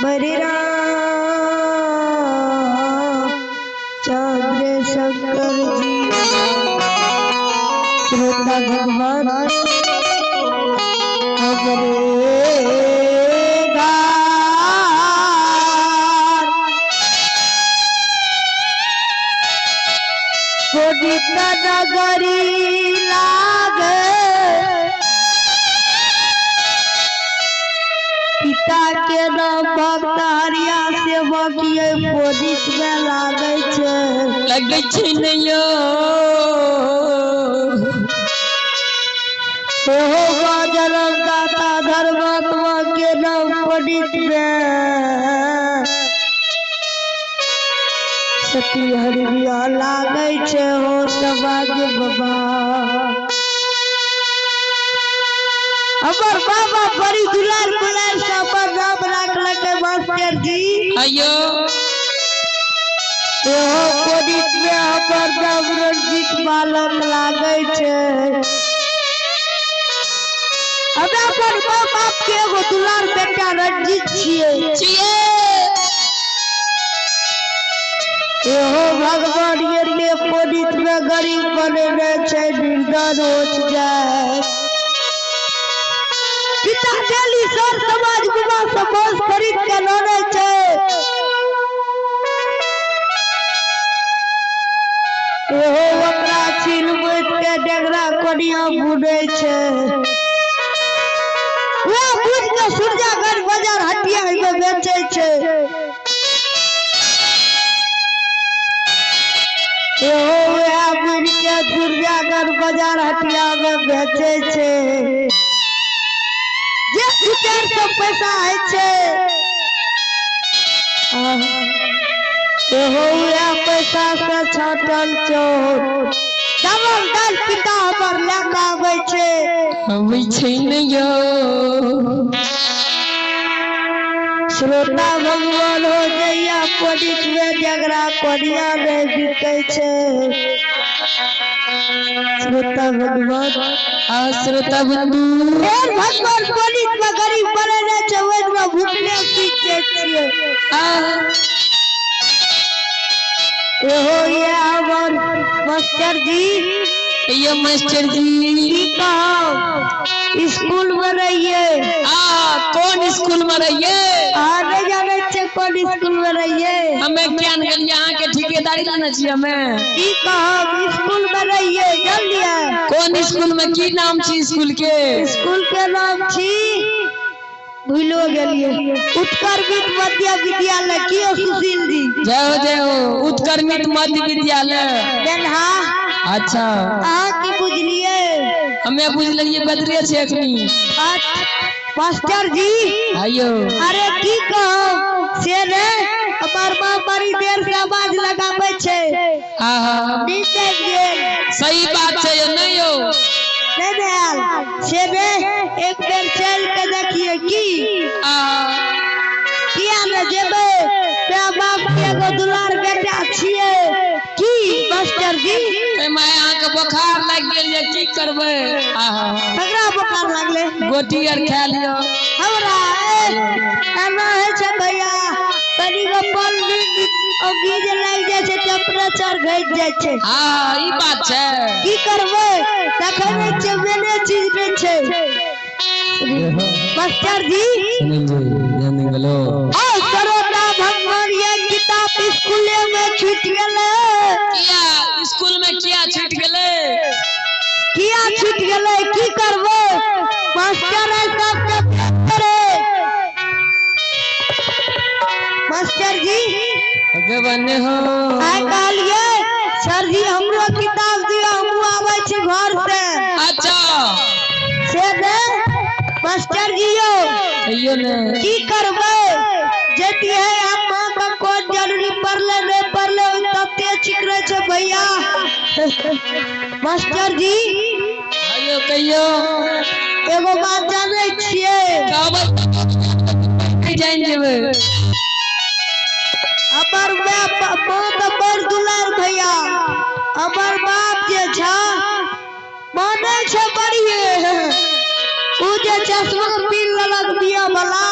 बड़ी राम चंद्र शंकर जी। श्रोता भगवान हमरे नगरी लागे पिता के नाम भक्त हरिया सेवक ये पोदित में लागे छे लगे छे नयो ओहो जन्म दाता धर्मात्मा के नाम पोदित में सती हरिया लागै छे हो समाज बाबा। हमर बाबा बड़ी दुलार दुलार से हमर नाम राखलकै मास्टर जी। आयो एहो कोडित में हमर नाम रंजीत बालक लागै छे। हमरा अपन माँ बाप के एगो दुलार बेटा रंजीत छियै छियै। एहो भगवान ये पोदित में गरीब बनेने छे निर्धन हो जाए। पिता डेली सर समाज गुमा से बस खरीद के लाने छे। एहो ओकरा छील मुइत के डेगरा कोनिया बुनै छे। वएह बुझ के सूर्यागंज बाजार हटिया में बेचै छे। एहो वएह बुझ के सूर्यागंज बाजार हटिया में बेचै छे। जे 2-400 पैसा होइ छे एहो वएह पैसा से छाटल चोर चावल दाल पिता हमर लए के आबै छे आबै छे नयो। श्रोता भगवान हो जइया पोदित में झगड़ा कोनिया नहीं बिकै छे। श्रोता भगवान आ श्रोता बंधु फेर भगवान पोदित में गरीब बनेने छे ओहि दिना भुखले सुति जाइ छियै। आ एहो ये हमर मास्टर जी। ये मास्टर जी की कहब स्कूल में रहिए। आ कौन स्कूल में रहिए? अहाँ नहीं जाने छियै कोन स्कूल में रहिए। हमें क्या गेलियै अहाँ के ठेकेदारी लेने छियै हमें। की कहब स्कूल में रहिए जानलियै। कोन स्कूल में की नाम छी स्कूल के? स्कूल के नाम छी भूलो गेलियै उत्कर्मित मध्य विद्यालय। की हो सुशील जी? जय हो जय हो उत्कर्मित मध्य विद्यालय बेलहा। अच्छा अहाँ की बुझलियै? हमें बुझ लेलियै बदले छै अखनी। मास्टर जी आयो अरे की कहब से ने हमर माँ बड़ी देर से आवाज लगाबै छै। आहा नींद आबि गेल। सही बात छै यौ नहीं यौ नहीं ने आयल से ने एक बेर चलि के देखिए की किया ने जेबै माय बाप के एगो दुलार बेटा छियै की मास्टर जी? My अहाँके बोखार लागि गेल ये की करबै? आहा ककरा बोखार लागलै? गोटी आर खा लियौ। हमरा एना होइ छै भैया कनि गो पल ओगी जे लागि जाइ छै टेम्परेचर घटि जाइ छै। हाँ ई बात छै। की करबै देखै नहि छियै मेने चीज नहि छै। मास्टर जी सुनील जी जान गेलो। श्रोता भगवान ये किताब स्कूले में छूटि गेलै। किया स्कूल में किया छूटि गेलै? किया छूटि गेलै की करबै मास्टर सबके करे। मास्टर जी भगवान हो आइ कहलियै सर जी हमरो किताब दिअ हमहूँ आबै छी घर से। अच्छा से ने मास्टर जी यौ कहियो ने की करबै जतियै हम माँ के कोन जरूरी पड़लै नहि पड़लै तते चिकरै छै भैया। मास्टर जी आइयो कहियो एगो बात जानै छियै? कहबै जानि जेबै। हमर माँ तऽ बड़ दुलार भैया। हमर बाप जे छै मानै छै बड़िए उ जे चश्मा पी लेलक बिया वाला।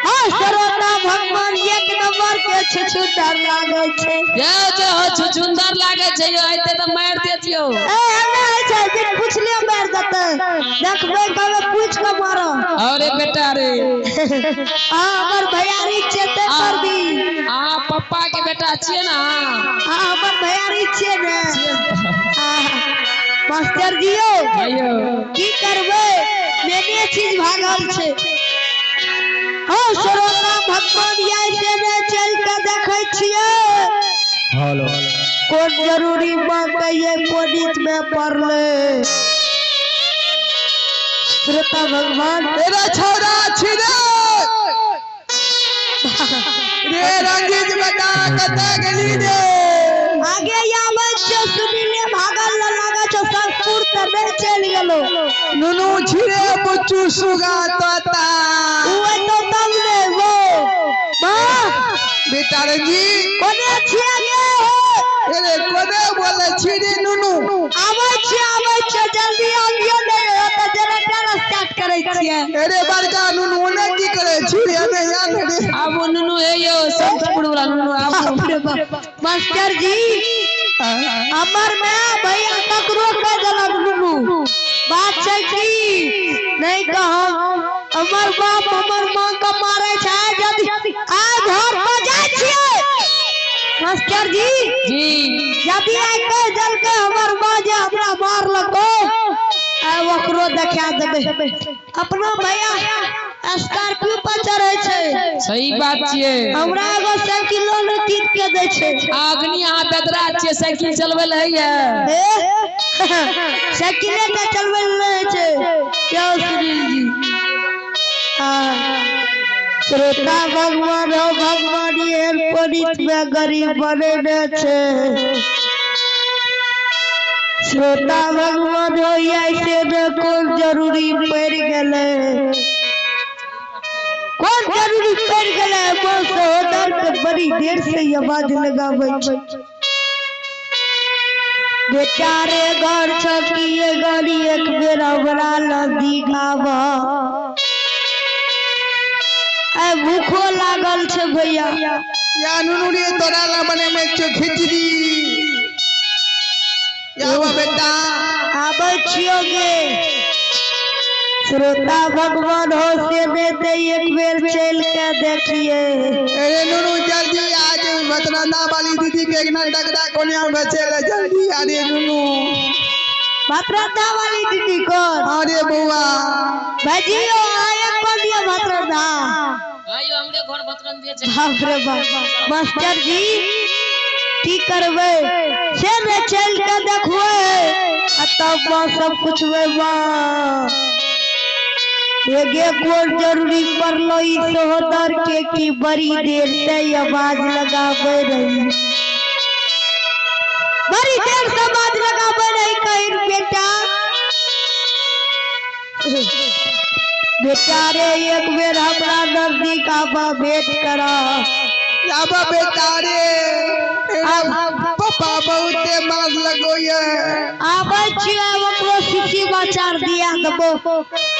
हाँ श्रोता भगवान एक नंबर के छुछुंदर लागै छै। यौ जे हो छुछुंदर लागै छै यौ, एते तऽ मारि देत यौ। ए एना होइ छै बिन पुछले मारि देतै। देखबै कहबै पूछि कऽ मारब। अरे बेटा रे। आ हमर भैयारी छियै तै पर भी। अहाँ पप्पा के बेटा छियै ने? आ हमर भैयारी छियै ने। मास्टर जी यौ आइयो की करबै, मेने चीज भागल छै। हँ श्रोता भगवान ऐसे ने चलि कऽ देखै छियै। हेलो कोन जरूरी मांगते ये पोनित में पड़ले। श्रोता भगवान रे छौड़ा छी रे रे रंजीत बेटा कतऽ गेली रे? आगे आबै छियो सुनिले भागल न लागै छौ संगपुर तऽ नहि चलि गेलो। नुनू छी रे बुच्चू सुगा तोता। उ एतौ तब ने वो माँ। बेटा रंजीत कोने छियै गे? अरे कोने बोलै छी रे नुनू? आबै छियै आबै छियै जल्दी आबियो ने, ओतऽ जनरेटर स्टार्ट करै छियै। अरे बड़का नुनू ओने की करै छी रे? एने या ने रे। आबू नुनू हे यौ संतपुर वाला नुनू आबू। बाप रे बाप मास्टर जी हमर माय भैया ककरो कह देलक नुनू। बात छै की नहीं कहब, हमर बाप हमर माँ के मारे छै। यदि आइ घर पर जाइ छियै मास्टर जी जी यदि आइ कह देलकै हमर माँ जे हमरा मारलको, आइ ओकरो देखा देबै। अपना भैया स्कॉर्पियो पर चढ़ै छै। सही बात छियै। हमरा एगो साइकिलो नहि कीन के दै छै। अखनी अहाँ बेदरा छियै, साइकिल चलबै लए होइए? साइकिले टा चलबै लए नहि होइ छै। यौ सुनील जी श्रोता भगवान हो भगवान एहन पड़ित में गरीब बनेने छै। श्रोता भगवान हो ऐसे ने कोन जरूरी पड़ि गेलै, कोन जरूरी पड़ि गेलै। माँ सहोदर के बड़ी देर से आवाज लगाबै छै। बेटा रे घर छकिए गरी एक बेर हमरा नजदीक आब। आइ भूखो लागल छै भैया। या नुनू रे तोरा ला बनेने छियौ खिचड़ी। या बेटा आबै छियौ गे। श्रोता भगवान हो से ने ते एक बेर चलि के देखिए। अरे नुनू जल्दी आज बतरंदा वाली दीदी के एक ना डगरा कोनिया में चले जल्दी। अरे नुनू बतरंदा वाली दीदी कौन? अरे बउआ भाईजी यो आए कौन दिया बतरंदा? भाई हमरे घर बतरंदे छै। बाप रे बाप मास्टर जी की करबै, से ने चलि के देखबै आ तब माँ सब पुछबै माँ एगे कोन जरूरी पड़लो ई सहोदर के कि बड़ी देर से आवाज लगाबै रही, बड़ी देर से आवाज लगाबै रही। कहीं बेटा बेटा रे एक बेर हमरा नजदीक आबा भेंट करा। आबा बेटा रे पापा बहुते मार लगो ये। आबै छियै ओकरो सीसी बचार दिया देबो।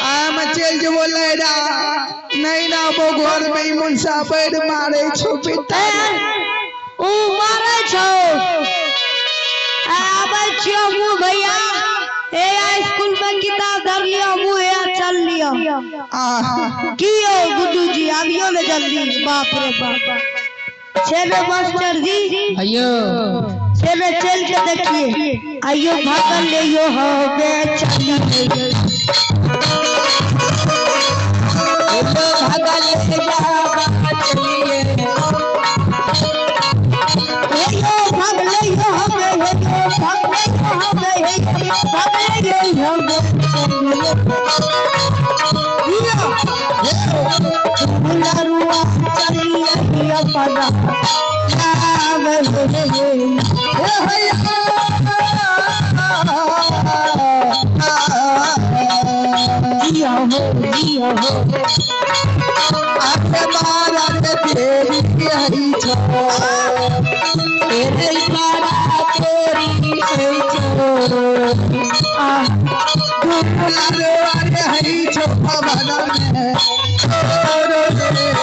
आम चलि जेबो लैरा नहीं ना वो घर में ही मुंसा बड़ मारे छो बेटा। ऊ मारे छो। आबै छियो मुँह भैया ए स्कूल में किताब धर लियो मुँह हे चल लियो। की यौ गुड्डू जी आबियो ने जल्दी। बाप रे बाप चलो मास्टर जी आइयो चलो चल के देखिए। आइयो भागल ले यो हो बे चली भागल ले चलिए यो भागल यो हो बे भागल यो हो बे भागल यो हो बे बुलारुआ चलिए अपना जिया हो जिया हो आके मारा रे तेरी हई छो तेरे मारा तेरी हई छो आ दुलारो रे हई छो भवन में रो रे।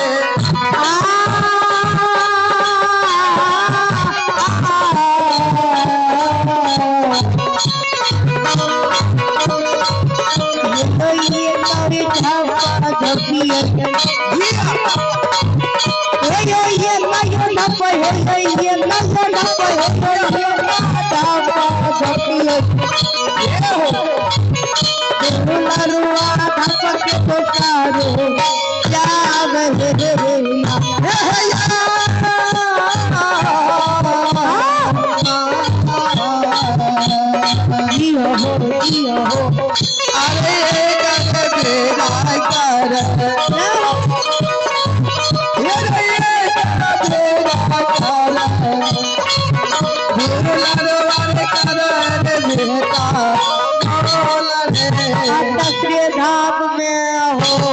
धाम में हो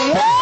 Yeah.